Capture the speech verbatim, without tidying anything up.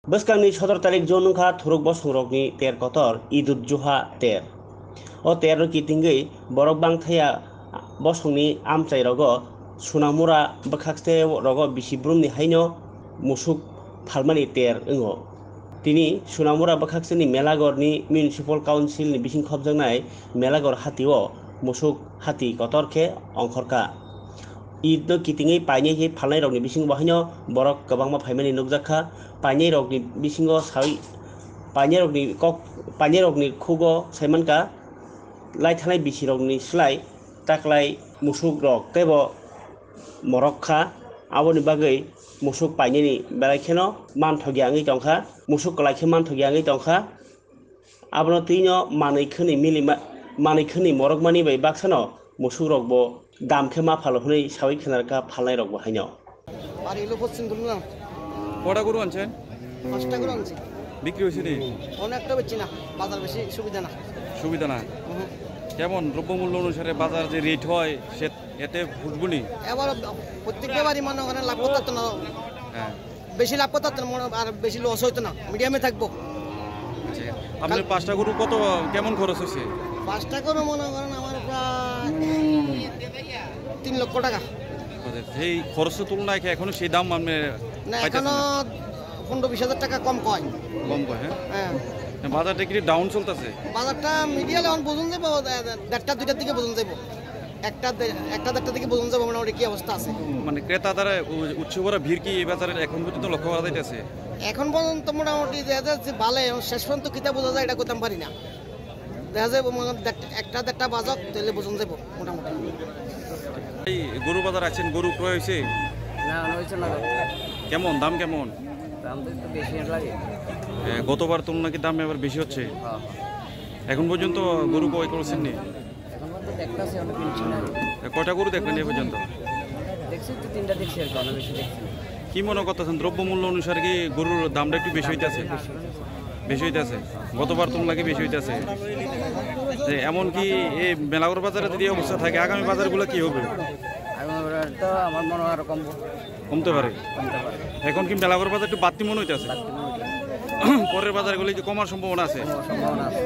Bwskangni sotoro tarik June wngkha thuruk bosongrokni ter kotor Idud Juha ter. O terno kitingwi borok bangthaya bosongni amchairogo Sunamura bwkhakste rogo bisi brumni haino musuk phalmani ter wngo. Tini Sunamura bwkhakseni Melagorni Municipal Councilni bising khopjaknai Melagor hatio musuk hati kotor khe ongkhorkha. Idno kitingwi painai khe phalnairokni bisingo bo haino borok kwbangma phaimani nukjakha. Painairokni bisingo sawi painairokni kok painairokni khugo saimankha laithanai bisirokni slai taklai musukrok teibo morok kha. Aboni bagwi musuk painani belai kheno manthokya wngwi tongkha, musuk kwlai khe manthokya wngwi tongkha. Abono twino manwi khwnwi mili ma-, manwi khwnwi morok mani bai baksano musukrokbo dam khe ma phalo hwnwi sawi khwnarkha phalnairokbo haino. Bari hilo posting dulu na. কটা গরু আনছেন? পাঁচটা করে আনছি। বিক্রি হয়েছে নি? অনেকটা বেচছি না, বাজার বেশি সুবিধা না। সুবিধা না? হুম। কেমন দ্রব্যমূল্য অনুসারে বাজার যে রেট হয়, সে এতে ফুটবনি? এবার প্রত্যেক ব্যাপারই মনে করেন লাভ করতে পারতো না। হ্যাঁ। বেশি লাভ করতে পারতো না, মনে আর বেশি লস হইতো না, মিডিয়ামে থাকবো। আচ্ছা, আপনার পাঁচটা গরু কত, কেমন খরচ হয়েছে? পাঁচটা গরু মনে করেন আমার প্রায় তিন লক্ষ টাকা। আচ্ছা, সেই খরচের তুলনায় কি এখনো সেই দাম আপনি না, পাইতেছেন এখনো না? পনেরো বিশ হাজার টাকা কম কয়। কম কয়, হ্যাঁ? হ্যাঁ। বাজারটা কি ডাউন চলতেছে? বাজারটা মিডিয়ালে এখন বুঝুন যাবো, দে-, দে-, দেড়টা দুইটার দিকে বুঝুন যাবো। একটা দে-, একটা দেড়টা দিকে বুঝুন যাবো মোটামুটি কি অবস্থা আছে। মানে ক্রেতা দ্বারা উ-, উৎসবরা ভিড় কি এই বাজারে এখন পর্যন্ত লক্ষ্য করা যাইতেছে? এখন পর্যন্ত মোটামুটি যে, যে, যে ভালো, এখন শেষ পর্যন্ত কিতা বোঝা যায় এটা করতাম পারি না। দেখা যায় মনে হয় দেড়-, একটা দেড়টা বাজক তাহলে বুঝুন যাবো মোটামুটি। এই গরু বাজার আছেন, গরু ক্রয় হয়েছে? না, না হয়েছে না। কেমন দাম, কেমন? দাম তো একটু বেশি লাগে। এ, গতবার তুলনায় কি দাম এবার বেশি হচ্ছে? হ্যাঁ। এখন পর্যন্ত গরু ক্রয় করেছেন নি? এখন পর্যন্ত দেখতেছি, অনেক কিনছি না। এ, কয়টা গরু দেখলেন এ পর্যন্ত? দেখছি তো তিনটা দেখছি আর কি, অনেক বেশি দেখছি না। কি মনে করতেছেন, দ্রব্যমূল্য অনুসারে কি গরুর দামটা একটু বেশি হইতেছে? বেশি হইতেছে। বেশি হইতেছে, গতবার তুলনায় কি বেশি হইতেছে? যে এমনকি এই মেলাগড় বাজারে যদি এই অবস্থা থাকে, আগামী বাজারগুলো কি হবে? আগামী বাজার তো আমার মনে হয় আরো কমবো। কমতে পারে। কমতে পারে। এখন কি মেলাগড় বাজার একটু বাড়তি মনে হইতেছে? বাড়তি মনে হইতেছে। পরের বাজারগুলো কি কমার সম্ভাবনা আছে? সম্ভাবনা আছে।